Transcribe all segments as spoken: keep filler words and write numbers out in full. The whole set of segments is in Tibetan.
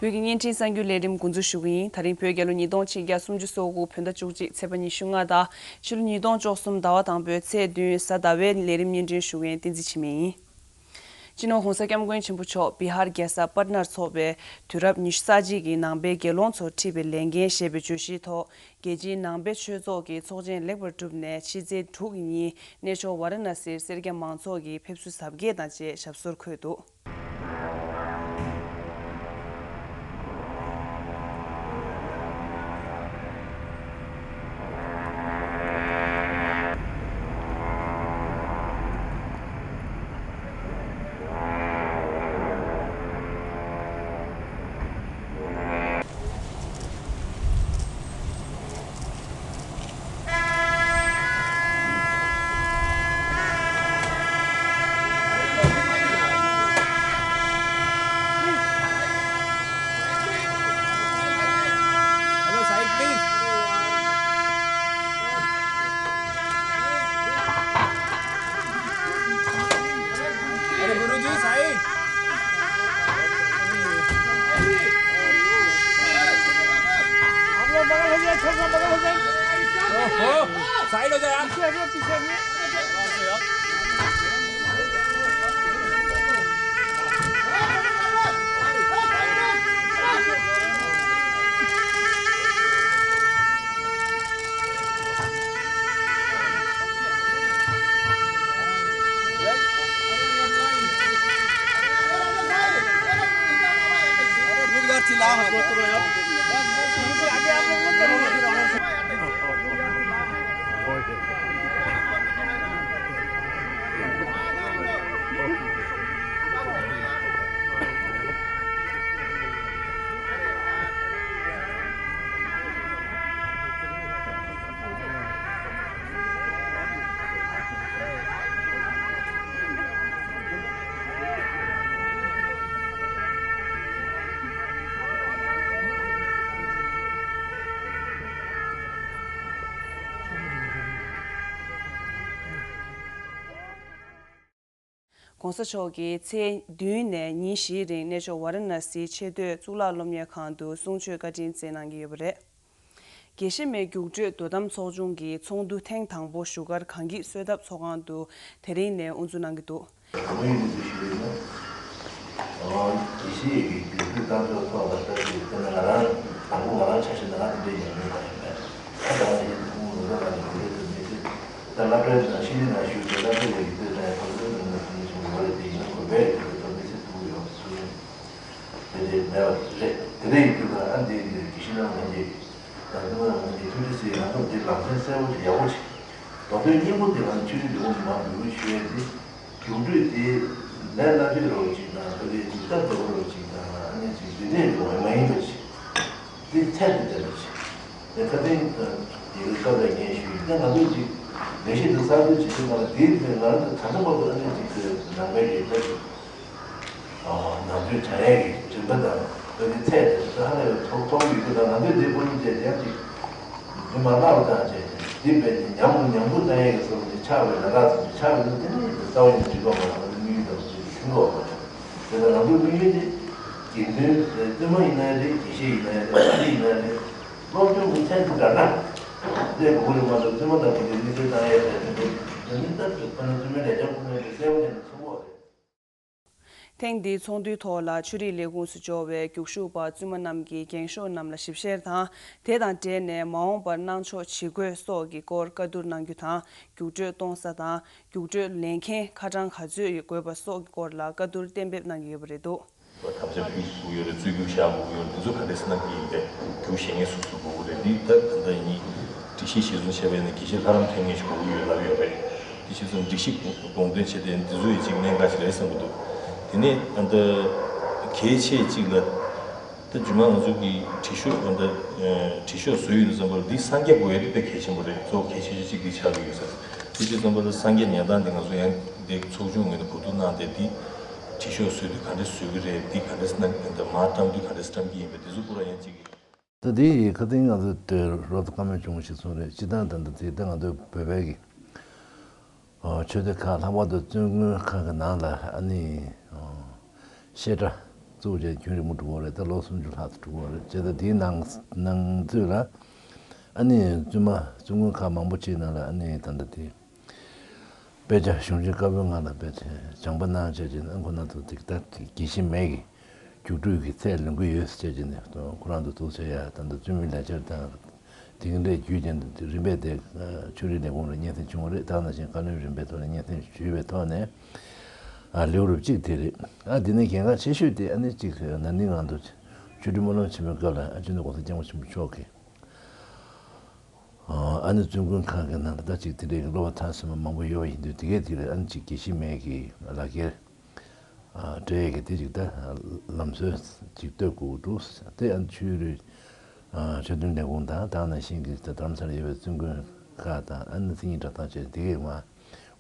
བོད་ཀྱི་བརྙན་འཕྲིན་གསར་འགྱུར་ལས་རིམ་འགོ་འཛུགས་ཞུ་གི་ཡིན། ད་རིང་བོད་རྒྱལ་ལོ་ཉིས་སྟོང་ཆིག་བརྒྱ་སུམ་ཅུ་སོ་དགུ་བོད་ཟླ་བཅུ་གཅིག་ཚེས་པ་ཉི་ཤུ་ལྔ་དང་ཕྱི་ལོ་ཉིས་སྟོང་བཅུ་གསུམ་ཟླ་བ་དང་པོའི་ཚེས་བདུན་གཟའ་ཟླ་བའི་ལས་རིམ་སྙན་སྒྲོན་ཞུ་མཁན་བསྟན་འཛིན་འཆི་མེད་ཡིན། སྤྱི་ནོར་༸གོང་ས་༸སྐྱབས་མགོན་ཆེན་པོ་མཆོག་བི་ཧར་རྒྱལ་ས་པཊ་ནར་འཚོགས་པའི་དུས་རབས་ཉི་ཤུ་རྩ་གཅིག་གི་ནང་པའི་དགེ་སློང་ཚོར་ཁྲིད་པའི་ལས་འགན་ཞེས་པའི་བརྗོད་གཞིའི་ཐོག་རྒྱལ་སྤྱིའི་ནང་པའི་ཆོས་ཚོགས་ཀྱི་ཚོགས་ཆེན་ལེགས་པར་གྲུབ་ནས་ཕྱི་ཚེས་དྲུག་གི་ཉིན་གནས་མཆོག་ཝཱ་ར་ཎ་སིར་སེར་སྐྱ་མང་ཚོགས་ཀྱིས་ཕེབས་བསུ་གཟབ་རྒྱས་དང་བཅས་ཞབས་སོར་འཁོད་འདུག Hello, side please. अरे गुरुजी, साइड। आप लोग बगल हो जाए, थोड़ा सा बगल हो जाए। ओहो, साइड हो जाए आप। पीछे हटिए, पीछे हटिए। ༸གོང་ས་མཆོག་གིས་ཚེས་བདུན་ནས་ཉིན་བཞིའི་རིང་གནས་མཆོག་ཝཱ་ར་ཎ་སིའི་ཆེས་མཐོའི་གཙུག་ལག་སློབ་གཉེར་ཁང་དུ་གསུང་ཆོས་བཀའ་དྲིན་སྩལ་གནང་གི་ཡོད་པ་རེད། དགེ་བཤེས་མའི་རྒྱུགས་སྤྲོད་དོ་དམ་ཚོགས་ཆུང་གི་ཚོགས་འདུ་ཐེངས་དང་པོ་བཞུགས་སྒར་གངས་སྐྱིད་གསོལ་ཐབ་ཚོགས་ཁང་དུ་དེ་རིང་ནས་དབུ་འཛུགས་གནང་གི་འདུག་དངོས་ཡོད་གནས་ཚུལ་ཞུ་ཡིན་ན། དགེ་བཤེས་ཀྱི་རྒྱུགས་སྤྲོད་བཏང་ཕྱོགས་ཐོག་ལ་ལྟ་དུས་དེ་ནི་ང་རང་དང་པོ་ང་རང་ཆ་བཞག་ན་ང་དེ་འདྲའི་ཉམས་མྱོང་གང་ཡང་མེད། ད་ང་དེ་ཡིན་ཁུངས་མི་འདྲ་ལ་ནི་དེ་འདྲའི་ཚོད་མི་སྲིད། ད་སློབ་གྲྭའི་ནང་ཤེས་རིག་ནང་ཞུགས་ཏེ་སློབ་གྲྭའི་ལས་ཀྱི་ལྟོས་དང་ཕར་ཚུར་ནང་ནས་ཐུག་མི་ཆུང་བ་རེད། དེ་ཡིན་ན་གོ་བས་དེ་ཚོད་མི་སྲིད་ཐུག་ཡོང་ཚུལ་དེ་འདྲའི་མེད་པ་རེད། དེ་འདྲ་ཡིན་དུས་ད་ཨ་འདི་དགེ་བཤེས་རྣམ་ལྷན་རྒྱས་དང་ཐུན་མོང་མ་ཡིན་གྱི་ཐུགས་རྗེ་གཟིགས་ལམ་སྟོན་འདི་ལམ་སེང་གསལ་པོ་ཞིག་ཡག་པོ་ཞིག་མདོ་དོན་སྙིང་པོ་དེ་ང་ཚོ་ཆོས་རིག་འདུལ་བ་མི་མང་འབོད་སྐུལ་ཞུ་ཡས་དེ། རྒྱུགས་སྤྲོད་དེ་ལས་སླ་བཅོས་རོགས་ཅིག་དང་ཕ་གིའི་ལྟ་བདེ་པོ་རོགས་ཅིག་དང་ཨ་ནི་ཅིག་འདི་འདྲས་རོགས་མ་ཡིན་པ་ཅིག་དེ་ཚད་དུ་ལྡན་པ་ཅིག་དེ་ཁ་སང་ཡི་གེ་སྐབས་ལ་ངས་ཞུས་ཏེ་ང་ཚོས་ཅིག་ལས་གཞི་འདི་གསར་གཏོད་བྱེད་དུས་ང་ལ་དེའི་ཐད་ང་རང་ཚོ་ད་ལྟ་བར་དུ་ཨ་ནི་ཅིག་གི་ནང་པའི་རིག་པ་ཅིག་ནང་ཆོས་སྦྱང་ཡས་ཀྱི་རིམ་པ་དང་ཨ་ནི་ཚད་དེ་ཚོ་ཧ་ལས་པའི་ཚོགས་ཚོགས་ཡོད་ཀྱི་ད་ང་ཚོས་དེ་ཕོ་ཉིད་བཅས་ཀྱང་ཅིག་མི་མང་ལྷག་པ་དང་བཅས་ཏེ་འདི་བས་ནི་ཉམས་ཉམས་རྒུད་བཏང་ཡས་ཀྱི་བསམ་བློ་དེ་ཆགས་པའི་ལ་ཁག་ཙམ་ཞིག་ཆགས་པ་ཡིན་ན་དེ་ནི་རྩ་བ་ཉིད་འགྲིག་པ་མ་ཡིན་པ་དམིགས་ཡུལ་དང་དེ་མཐུན་པ་མ་ཡིན། དེ་ལ་ང་ཚོའི་དམིགས་ཡུལ་དེ་དགེ་འདུན་བཙུན་མ་ཡིན་ན་རེད། དགེ་བཤེས་ཡིན་ན་རེད། ཨ་ནི་ཡིན་ན་རེད། སློབ་སྦྱོང་གི་ཚད་དེ་འདྲ་ན་དེ་དགོས་རེད་མ་གཏོགས་བཙུན་མ་དང་དགེ་འདུན་དམིགས་བསལ་བཏང་ཡས་དེ་དེ་འདྲ་དེ་ནི་ད་དཔེར་ན་བཙུན་མའི་ལས་བྱང་ཁོ་ནའི་གསལ་པོ་ཅན་དུ་མཚོན་གྱི་ཡོད་རེད། ཐེངས་འདིའི་ཚོགས་འདུའི་ཐོག་ལ་ཆོས་རིག་ལས་ཁུངས་སུ་འབྱོར་བའི་རྒྱུགས་ཞུགས་པ་བཙུན་མ་རྣམས་ཀྱིས་རྒན་ཤོས་རྣམས་ལ་ཞིབ་བཤེར་དང་། དེ་དང་འབྲེལ་ནས་མ་འོངས་པར་གནང་ཕྱོགས་ཇི་དགོས་སོགས་ཀྱི་སྐོར་བཀའ་བསྡུར་གནང་རྒྱུ་དང་། རྒྱུགས་སྤྲོད་གཏོང་ས་དང་རྒྱུགས་སྤྲོད་ལེན་མཁན་ཁ་གྲངས་ག་ཚོད་ཡོད་དགོས་པ་སོགས་ཀྱི་སྐོར་ལ་བཀའ་བསྡུར་གཏན་འབེབས་གནང་གི་ཡོད་པ་རེད་འདུག་དམ་བཅའ་ཕུལ་དགོས་ཡོད་རེད། རྩོད་རྒྱུགས་བཞག་དགོས་ཡོད་རེད། འདི་ཚོ་ག་འདྲས་གནང་གི་ཡིན་པས་རྒྱུགས་བཞེས་མཁན་སོ་སོ་དགོས་ཀྱི་རེད། འདི་ད་ད་ལྟ་ཡིན་སྒྲིག་གཞི་གཞིར་བཟུང་བྱས་པ་ཡིན་ན་དགེ་བཤེས་ལྷ་རམས་ཐོན་མཁན་ཞིག་དགོས་ཀྱི་ཡོད་ལབ་ཡོད་རེད། དེ་བྱས་ཙང་སྒྲིག་གཞི་དགོངས་དོན་བྱས་ཏེ་འདི་ཚོ་ཡི་གཅིག་གནད་འགག་ཅིག་རེད་བསམ་གྱི་འདུག་དེ་ནས་ད་ལྟ་གལ་ཆེ་གཅིག་ལ་ད་རྗེས་མ་ང་ཚོ་གི་དྲི་ཤོག་ད་ལྟ་དྲི་ཤོག་བཟོ་ཡོད་དུས་ཙམ་པར་འདི་གསང་རྒྱ་དགོས་ཡ་དེ་དཔེ་གལ་ཆེན་པོ་རེད། གཙོ་བོ་གལ་ཆེ་ཤོས་གཅིག་འདི་ཆགས་ཀྱི་ཡོད་ས་རེད། དེ་བྱས་ཙམ་པར་གསང་རྒྱ་ཉར་སྟངས་འདི་ང་ཚོ་ཡང་འདི་ཚོགས་ཆུང་ངོས་ནས་གོ་བསྡུར་གནང་སྟེ་འདི་དྲི་ཤོག་བཟོ་དུས་ག་འདྲས་བཟོ་གི་རེད། འདི་ག་འདྲས་གནང་གི་འདུག་མར་བཀྲམ་དུས་ག་འདྲས་བཀྲམ་གྱི་ཡིན་པ་འདི་ཚོ་པུ་ར་ཡང་གཅིག་གི། ད་དེ་ཡི་ཁ་སྟེང་ང་ཚོ་དོན་རོབ་ཏུ་བཀའ་མོལ་བྱུང་ཞིག་སོང་རེད། སྤྱི་བཏང་ད་ལྟ་དེ་ད་ང་ཚོའི་བོད་པའི་གི་ཆོས་སྡེ་ཁག་ལྷག་པར་དུ་བཙུན་དགོན་ཁག་གི་ནང་ལ་ཨ་ནི་བཤད་གྲྭ་ བཙུགས་བྱས་རྒྱུན་རིང་པོ་འགྲོ་གི་རེད། ད་ལོ་སུམ་ཅུ་ལྷག་ཙམ་འགྲོ་གི་རེད། བྱས་ཙང་དེའི་ནང་ནང་ཚུད་ལ་ཨ་ནི་བཙུན་མ་བཙུན་དགོན་ཁག་མང་པོ་ཅིག་ནང་ལ་ཨ་ནི་ད་ལྟ་དེ། དཔེ་ཆ་གཞུང་ཆེན་བཀའ་པོད་ལྔ་ལ་དཔེ་ཆ་སྦྱངས་པ་གནང་བྱས་བྱས་ནས་ཨ་ཁོ་ན་ཚོ་དེ་ད་དགེ་བཤེས་མའི་གི་རྒྱུགས་སྤྲོད་ཀྱི་ཚད་ལོན་གྱི་ཡོད་ཟེར་བྱས་བྱས་ནས་ཁོ་རང་ཚོ་འདུག་ཟེར་ཡ། ད་ལྟ་བཙུན་མའི་ལས་འཆར་དང་དེ་གི་འདྲའི་བརྒྱུད་བྱས་ནས་རིམ་པས་དེ་ཆོས་རིག་ལས་ཁུངས་ལ་སྙན་སེང་བྱུང་བ་རེད། ད་ནང་བཞིན་བཀའ་བློན་རིམ་པའི་ཐོག་ནས་སྙན་སེང་ཞུས་པའི་ཐོག་ནས་ཨ་ལེའུ་རབ་གཅིག་དེ་རེད། ཨ་དེ་ནས་གལ་འགངས་ཆེ་ཤོས་དེ་ཨ་ནི་གཅིག་ན་ནིང་ང་ཚོ་ཆོས་སྒྲོན་སྨོན་ལམ་ཆེན་མོའི་སྐབས་ལ་ཨ་ཆོས་འདུལ་གོང་ས་སྐྱབས་མགོན་ཆེན་པོ་མཆོག་གིས། ཨ་ནི་བཙུན་དགོན་ཁག་གི་ནང་ལ་ད་ཅིག་དེ་འདྲའི་སློབ་པ་མཐར་སོན་པ་མང་པོ་ཡོད་པ་ཡིན་དུས་དེ་གས་དེ་ལ་ཨ་ནི་ཅིག་དགེ་བཤེས་མའི་གི་ལག་ཁྱེར་སྤྲད་ཡས་ཀྱི་དེ་ཅིག་ད་ལམ་སྲོལ་ཅིག་གཏོད་དགོས་འདུག་དེ་ཨ་ནི་ཆོས་རིག་ཆོས་དོན་ལས་ཁུངས་དང་དེ་ནང་བཞིན་གྱི་ད་རྡ་རམ་ས་ལ་ཡོད་པའི་བཙུན་དགོན་ཁག་དང་ཨ་ནི་མཚན་ཉིད་སྒྲུབ་སྟངས་བཅས་དེ་གས་མ་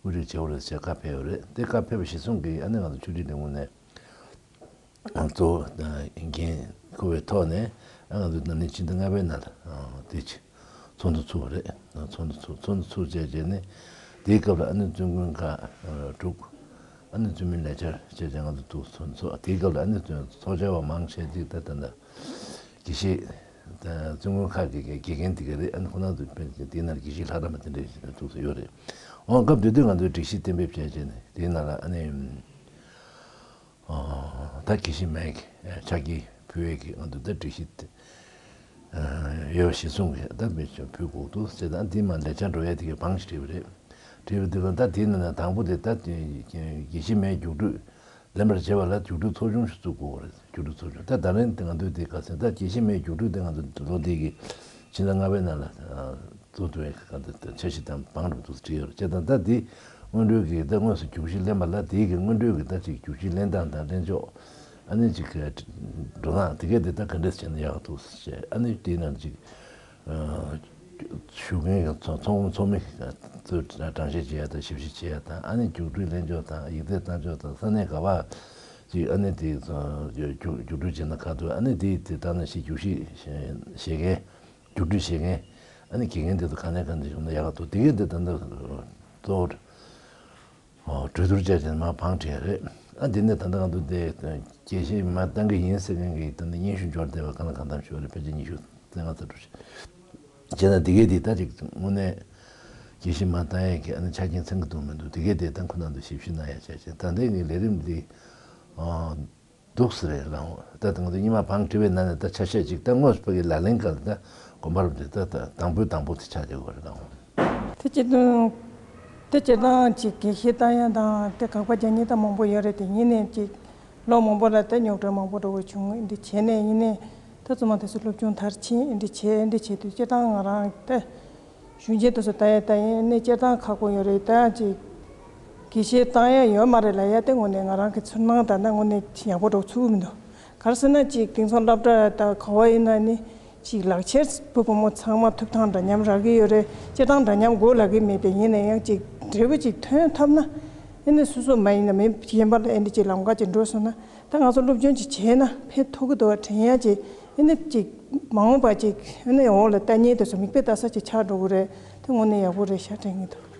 དབུ་ཁྲིད་བྱེད་དགོས་རེད་ཟེར་བཀའ་ཕེབས་ཡོད་རེད། དེ་བཀའ་ཕེབས་པ་གཞིར་བཟུང་གིས་ཨ་ནི་ང་ཚོ་ཆོས་རིག་ལས་ཁུངས་ནས། གཙོ་བོ་འགན་འཁུར་བའི་ཐོག་ནས་ང་ཚོ་ན་ནིང་ཕྱི་ཟླ་ལྔ་པའི་ནང་ལ་དེ་ཚོགས་འདུ་ཚུགས་པ་རེད། ཚོགས་འདུ་ཚུགས་ཚོགས་འདུ་ཚུགས་བྱས་བྱས་ནས་དེའི་སྐབས་ལ་ཨ་ནི་བཙུན་དགོན་ཁག་དྲུག་ཨ་ནི་བཙུན་མའི་ལས་འཆར་བྱས་བྱས་ང་ཚོ་འདུག་ཚོགས་འདུ་ཚུགས། དེའི་སྐབས་ལ་ཨ་ནི་ཚོགས་བཅར་བ་མང་ཆེ་ཅིག་ད་ལྟ་ད་དགེ་བཤེས་ད་བཙུན་དགོན་ཁག་གི་དགེ་རྒན་དེ་ག་རེད། ཨ་ནི་ཁོ་ན་ཚོ་དཔེ་དེའི་ནང་དགེ་བཤེས་ལྷ་རམས་པ་དེ་འདྲ་ཞིག་ཚུགས་ཡོད་རེད། འོང་སྐབས་དེ་དུས་ང་ཚོས་སྒྲིག་གཞི་གཏན་འབེབས་བྱས་བྱས་ནས་དེའི་ནང་ལ་ཨ་ནི། ད་དགེ་བཤེས་མའི་གི་ཕྱག་འཁྱེར་ཕུལ་ཡས་ཀྱི་ང་ཚོ་ད་སྒྲིག་གཞི་དེ་ཡོད་པ་གཞིར་བཟུང་གི་ད་མི་ཕུལ་དགོས་འདུག་ཟེར། ད་འདི་མ་ལས་འཆར་འགྲོ་ཡས་དེ་གའི་བང་ཞིག་བྲིས་པ་རེད། བྲིས་པ་དེ་ལ་ད་དེའི་ནང་ན་དང་པོ་དེ་ད་དགེ་བཤེས་མའི་རྒྱུགས་སྤྲོད་ལེན་པར་བྱེད་པ་ལ་རྒྱུགས་སྤྲོད་ཚོགས་ཆུང་ཞིག་བཙུགས་དགོས་པ་རེད། རྒྱུགས་སྤྲོད་ཚོགས་ཆུང་ད་ད་རིང་དེ་ང་ཚོས་དེ་ག་ཟེར་ད་དགེ་བཤེས་མའི་རྒྱུགས་སྤྲོད་དེ་ང་ཚོ་ལོ་འདི་གི་ཕྱི་ཟླ་ལྔ་པའི་ནང་ལ། གཙོ་བོ་དེ་ག་འདི་འཆར་གཞི་དང་བང་རིམ་དུ་བྲིས་ཡོད་རེད། བྱས་ཙང་ད་འདི་སྔོན་འགྲོའི་གི་ད་དངོས་སུ་རྒྱུགས་གཞི་ལེན་པ་ལ་དེའི་གི་སྔོན་འགྲོའི་གི་ད་ཅིག་རྒྱུགས་གཞི་ལེན་སྟངས་དང་ལེན་ཕྱོགས་ཨ་ནི་ཅིག་གི་འགྲོ་སྟངས་དེ་གས་དེ་ད་ག་འདྲས་བྱས་ན་ཡག་འདུག་ཟེར་ཨ་ནི་དེའི་ནང་ཅིག་ཞུགས་མཁན་གི་ཚོགས་ཚོགས་ཚོགས་མི་ཚོས་གྲངས་བཤེར་བྱེད་ཡ་དང་ཞིབ་བཤེར་བྱེད་ཡ་དང་ཨ་ནི་རྒྱུགས་སྤྲོད་ལེན་ཕྱོགས་དང་ཡིག་ཚད་བཏང་ཕྱོགས་དང་ས་གནས་ག་པར་ཅིག་ཨ་ནི་དེ་རྒྱུགས་རྒྱུགས་སྤྲོད་བྱས་ན་ཁ་ཐུག་ཨ་ནི་དེ་དེ་ལྟ་ན་ཞིག་རྒྱུགས་གཞི་བཞེས་མཁན། རྒྱུགས་སྤྲོད་བྱེད་མཁན་ཨ་ནི་དགེ་རྒན་དེ་ཚོ་ག་ནས་ག་ནས་བྱུང་ན་ཡག་ག་འདུག་དེ་གས་དེ་ད་ལྟ་གཙོ་བོ་གྲོས་བསྡུར་བྱས་བྱས་མར་བང་བསྒྲིགས་རེད། ཨ་དེ་ནས་ད་ལྟ་ང་ཚོ་དེ་དགེ་བཤེས་མར་བཏང་གི་ཡིན་ཟེར་མཁན་གྱི་ད་ལྟ་སྙན་ཞུ་འབྱོར་བསྡད་པ་གང་ལ་གང་འཚམ་ཞིག་ཡོད་རེད། ཕལ་ཆེར་ཉི་ཤུ་རྩ་ལྔ་རྩ་དྲུག་ཞིག་བྱས་ན་དེ་གས་དེ་ད་ཅིག་དངོས་གནས་དགེ་བཤེས་མར་བཏང་ཡས་ཀྱི་ཨ་ནི་ཆ་རྐྱེན་ཚང་གི་འདུག་མི་འདུག་དེ་གས་དེ་ད་ཁོ་ན་ཚོ་ཞིབ་བཤེར་གནང་ཡ་བྱས་བྱས་ད་ལྟའི་ངའི་ལས་རིམ་འདི། འདུག་ཟེར་རེད་ལགས་འོང་། ད་དེ་ང་ཚོ་སྔོན་མ་བང་བསྒྲིགས་པའི་ནང་ནས་ད་ཆ་ཤས་ཅིག་ད་དངོས་སུ་ཕ་གི་ལག་ལེན་ཁ་ལ་ད་གོམ་པ་རུ་དེ་ད་ད་དང་པོའི་དང་པོ་དེ་ཆགས་བསྡད་ཡོད་རེད་ལགས་འོང་། དེ་སྤྱིར་བཏང་དེ་སྤྱིར་བཏང་ཅིག་དགེ་བཤེས་བཏང་ཡ་དང་དེ་དགག་པ་རྒྱག་མཁན་ད་མང་པོ་ཡོད་རེད། དེ་ཡིན་ནའི་ཅིག་ལོ་མང་པོ་ལ་ད་རྙོག་དྲ་མང་པོ་འགྲོ་དགོས་བྱུང་། འདི་བྱས་ནས་ཡིན་ནའི་ད་བཙུན་མ་དེ་ཚོ་སློབ་སྦྱོང་མཐར་ཕྱིན་འདི་བྱས་འདི་བྱས་དུས་སྤྱིར་བཏང་ང་རང་ད། གཞུང་ཆེན་དེ་ཚོ་ལྟ་ཡ་ལྟ་ཡིན་ནི་སྤྱིར་བཏང་ཁག་པོ་ཡོད་རེད། ད་ཅིག་དགེ་བཤེས་བཏང་ཡ་ཡོད་མ་རེད་ལབ་ཡ་དེ་དངོས་གནས་ང་རང་གི་ཚོར་སྣང་ལྟར་ན་དངོས་གནས་ཡག་པོ་འགྲོ་ཚུགས་མི་འདུག་ག་རེ་ཟེར་ན་ཅིག་དེང་སང་སློབ་གྲྭ་དང་ག་བ་ཡིན་ན་ནི་ཅིག་ལག་ཁྱེར་བུ་བུ་མོ་ཚང་མ་ཐུབ་ཐང་འདྲ་མཉམ་རག་གི་ཡོད་རེད། སྤྱིར་བཏང་འདྲ་མཉམ་དགོས་ལབ་ཀྱི་མེད་པས་ཡིན་ན་ཡང་ཅིག་འབྲས་བུ་ཅིག་ཐོན་ཐུབ་ན་ཨེ་ནི་སོ་སོ་མ་ཡིན་ན་མི་གཞན་པ་ལ་ཨེ་འདྲ་ཅིག་ལམ་ཁ་ཅིག་འགྲོ་སོང་ན་ད་ང་ཚོ་སློབ་སྦྱོང་ཅིག་བྱས་ན་ཕན་ཐོགས་ཀྱི་འདུག་བ་དྲན་ཡ་ཅིག་ཨེ་ནི་ཅིག་མ་འོངས་པ་ཅིག་ཨེ་ནི་འོག་ལ་ལྟ་མཁན་དེ་ཚོ་མིག་དཔེ་ལྟ་ས་ཅིག་ཆགས་འགྲོ་གི་རེད། དེ་དངོས་གནས་ཡག་པོ་རེད་ཤག་དྲན་གྱི་འདུག་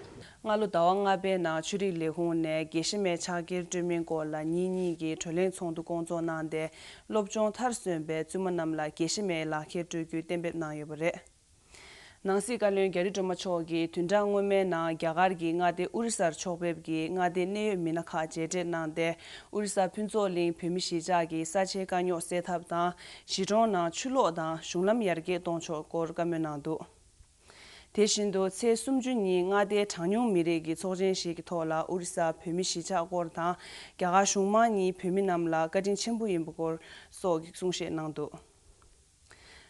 སྔ་ལོ་ཟླ་བ་ལྔ་པའི་ནང་ཆོས་རིག་ལས་ཁུངས་ནས་དགེ་བཤེས་མའི་ཕྱག་འཁྱེར་སྤྲོད་མིན་སྐོར་ལ་ཉིན་གཉིས་ཀྱི་བགྲོ་གླེང་ཚོགས་འདུ་བསྐོང་ཚོགས་གནང་སྟེ། སློབ་སྦྱོང་མཐར་སོན་པའི་བཙུན་མ་རྣམས་ལ་དགེ་བཤེས་མའི་ལག་ཁྱེར་སྤྲོད་རྒྱུའི་གཏན་འབེབས་གནང་ཡོད་པ་རེད། ནང་སྲིད་བཀའ་བློན་རྒྱ་རི་སྒྲོལ་མ་མཆོག་གིས་བདུན་ཕྲག་སྔོན་མའི་ནང་རྒྱ་གར་གྱི་མངའ་སྡེ་ཨོ་རི་སར་ཕྱོགས་ཕེབས་ཀྱིས་མངའ་སྡེའི་གནད་ཡོད་མི་སྣ་ཁག་མཇལ་འཕྲད་གནང་སྟེ། ཨོ་རི་ས་ཕུན་ཚོགས་གླིང་བོད་མི་གཞིས་ཆགས་ཀྱི་ས་ཆའི་དཀའ་རྙོག་སེལ་ཐབས་དང་། གཞིས་གྲོང་ནང་ཆུ་གློག་དང་གཞུང་ལམ་ཡར་རྒྱས་གཏོང་ཕྱོགས་སྐོར་བཀའ་མོལ་གནང་འདུག་དེ་བཞིན་དུ་ཚེས་སུམ་ཅུ་ཉིན་མངའ་སྡེའི་གྲངས་ཉུང་མི་རིགས་ཀྱི་ཚོགས་ཆེན་ཞིག་གི་ཐོག་ལ་ཨོ་རི་ས་བོད་མི་གཞིས་ཆགས་སྐོར་དང་། རྒྱ་གར་གཞུང་མང་གཉིས་བོད་མི་རྣམས་ལ་བཀའ་དྲིན་ཆེན་པོ་ཡིན་པ་སྐོར་སོགས་ཀྱི་གསུང་བཤད་གནང་འདུག་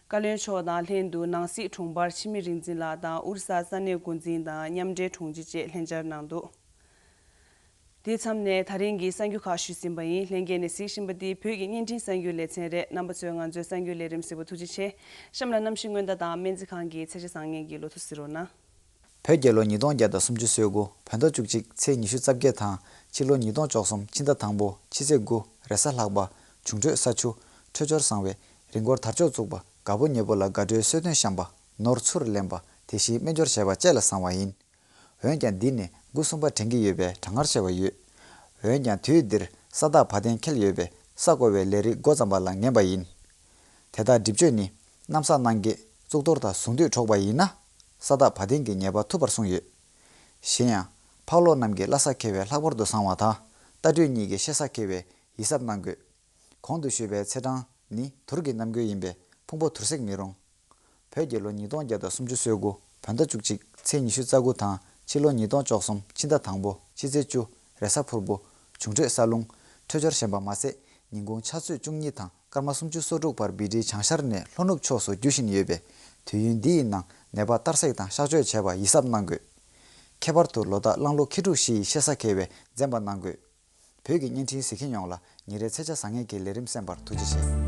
བཀའ་བློན་མཆོག་དང་ལྷན་དུ་ནང་སྲིད་དྲུང་འཕར་འཆི་མེད་རིག་འཛིན་ལགས་དང་ཨོ་རི་ས་ས་གནས་འགོ་འཛིན་དང་མཉམ་འབྲེལ་དྲུང་ཆེ་བཅས་ལྷན་བཅར་གནང་འདུག་དེ་མཚམས་ནས་ད་རིང་གི་གསར་འགྱུར་ཁག་ཞུས་ཟིན་པ་ཡིན། ལྷན་རྒྱས་ནས་གཟིགས་བཞིན་པ་འདི་བོད་ཀྱི་བརྙན་འཕྲིན་གསར་འགྱུར་ལེ་ཚན་རེད། རྣམ་པ་ཚོས་ང་ཚོའི་གསར་འགྱུར་ལས་རིམ་གཟིགས་པར་ཐུགས་རྗེ་ཆེ། གཤམ་ལ་གནམ་གཤིས་སྔོན་བརྡ་དང་སྨན་རྩིས་ཁང་གི་ཚེས་ཆ་བཟང་ངན་གྱི་ལོ་ཐོ་གཟིགས་རོགས་གནང་། བོད་རྒྱལ་ལོ་ཉིས་སྟོང་བརྒྱ་དང་སུམ་ཅུ་སོ་དགུ་བོད་ཟླ་བཅུ་གཅིག་ཚེས་ཉི་ཤུ་རྩ་བརྒྱད་དང་ཕྱི་ལོ་ཉིས་སྟོང་བཅུ་གསུམ་ཕྱི་ཟླ་དང་པོ་ཕྱི་ཚེས་དགུ་རེས་གཟའ་ལྷག་པ། འབྱུང་འཕྲོད་ས་ཆུ། འཕྲོད་སྦྱོར་བཟང་བས་རི་མགོར་དར་ལྕོག་བཙུགས་པ། དགའ་པོ་ཉེ་པོ་ལ་དགའ་སྤྲོའི་གསོལ་སྟོན་བཤམས་པ། ནོར་ཚུར་ལེན་པ། དེ་བཞིན་སྨན་སྦྱོར་བྱས་པ་བཅས་ལ་བཟང་བ་ཡིན། འོན་ཀྱང་འདི་ནི་དགུ་གསུམ་པ་དྲན་གྱི་ཡོད་པས་གྲང་ངར་ཆེ་བ་ཡོད། འོན་ཀྱང་དུས་འདིར་ས་བདག་བ་དན་ཁེལ་ཡོད་པས་ ས་བརྐོ་བའི་ལས་རིགས་འགོ་བརྩམས་པ་ལ་ངན་པ་ཡིན། དེ་དག་སྒྲིབ་གཅོད་ནི་གནམ་ས་སྣང་བརྒྱད་གཙུག་ཏོར་དང་ཟུང་དུས་འཕྲོག་པ་ཡིན་ན། ས་བདག་བ་དན་གྱི་ཉེས་པ་ཐུབ་པར་གསུངས་ཡོད། གཞན་ཡང་ཕག་ལོག་རྣམས་ཀྱིས་བླ་ས་ཁེལ་བས་ལྷག་པར་དུ་བཟང་བ་དང་། རྟ་དྲེལ་གཉིས་ཀྱིས་ཤེ་ས་ཁེལ་བས་ཡིད་གཟབ་གནང་དགོས། གོང་དུ་ཞུས་པའི་ཚེས་གྲངས་ནི་དུར་གྱི་རྣམ་འགྱུར་ཡིན་པས་ཕུང་པོ་དུར་སྲེག་མི་རུང་། བོད་ཀྱི་ལོ་ཉིས་སྟོང་བརྒྱ་དང་སུམ་ཅུ་སོ་དགུ་བོད་ཟླ་བཅུ་གཅིག་ཚེས་ཉི་ཤུ་རྩ་དགུ་དང་ཕྱི་ལོ་ཉིས་སྟོང་བཅུ་གསུམ་ཕྱི་ཟླ་དང་པོ་ཕྱི་ཚེས་བཅུ། རེས་གཟའ་ཕུར་བུ། འབྱུང་འཕྲོད་ས་རླུང་། འཕྲོད་སྦྱོར་ཞན་པ་མ་ཟད་ཉིན་གུང་ཆུ་ཚོད་བཅུ་གཉིས་དང་སྐར་མ་སུམ་ཅུ་སོ་དྲུག་བར་བི་ཌིའི་བྱང་ཤར་ནས་ལྷོ་ནུབ་ཕྱོགས་སུ་རྒྱུ་བཞིན་ཡོད་པས། དུས་ཡུན་འདི་ཡི་ནང་ནད་པ་གཏར་སྲེག་དང་གཤག་བཅོས་བྱས་པ་ཡིད་གཟབ་གནང་དགོས། ཁྱད་པར་དུ་ལོ་རྟགས་གླང་ལོ་ཁྱི་ཕྲུག་བཞི་ཡི་ཤེ་ས་ཁེལ་བས་འཛེམ་པ་གནང་དགོས། བོད་ཀྱི་བརྙན་འཕྲིན་གཟིགས་མཁན་ཡོངས་ལ་ཉིན་རེའི་ཚེས་ཆ་བཟང་ངན་གྱི་ལས་རིམ་གསན་པར་ཐུགས་རྗེ་ཆེ།